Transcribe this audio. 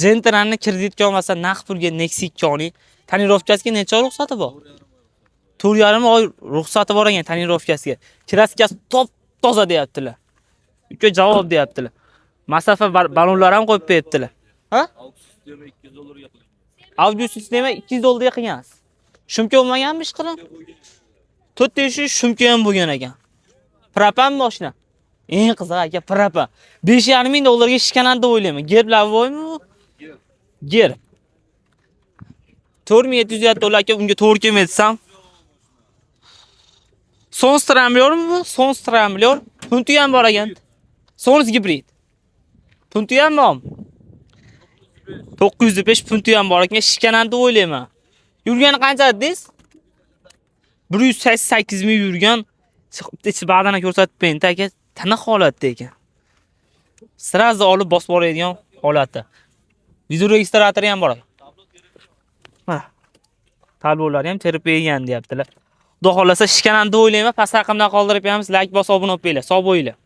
Gentrani kreditga olmasa, naqd pulga Nexia 2 oling. Тонировка siga necha oy ruxsati bor? 4,5 oy ruxsati bor ekan тонировка siga. Краска si top toza deyaptilar. Uka, javob deyaptilar. Masofa ballonlar ham qo'yib beribdilar. Ha? Sistema 200 dollarga qiling. Audio sistema 200 dollarga qilgansiz. Шумка bo'lmaganmi ishqilim? To'rtta eshik, шумка ham bo'lgan ekan. Propan mashina. Eng qizig'i, aka, propan. 5,5 ming dollarga shishkanadi deb o'ylayman. Gerb лобовой mi bu? Gerb. 4707 dollar, aka, unga to'g'ri kelmaydi desam. Sons Tramblyormi bu? Sons Tramblyor. Punti ham bor ekan. Sons gibrid. Punti ham bormi? 905 punti ham bor ekan. Shishkanadi deb o'ylayman. Yurgani qancha dedingiz? 188 ming yurgan. Bitta ichi bag'dana ko'rsatib bering, aka. Tiniq holatda ekan. Сразу olib bosib boradigan holatda. Video registratori ham bor. Mana. Tablolari ham terib bergan deyaptilar. Xudo xohlasa, shishkanadi deb o'ylayman. Past raqamdan qoldirib beramiz. Like bosib, obuna bo'lib qo'yinglar. Sog' bo'linglar.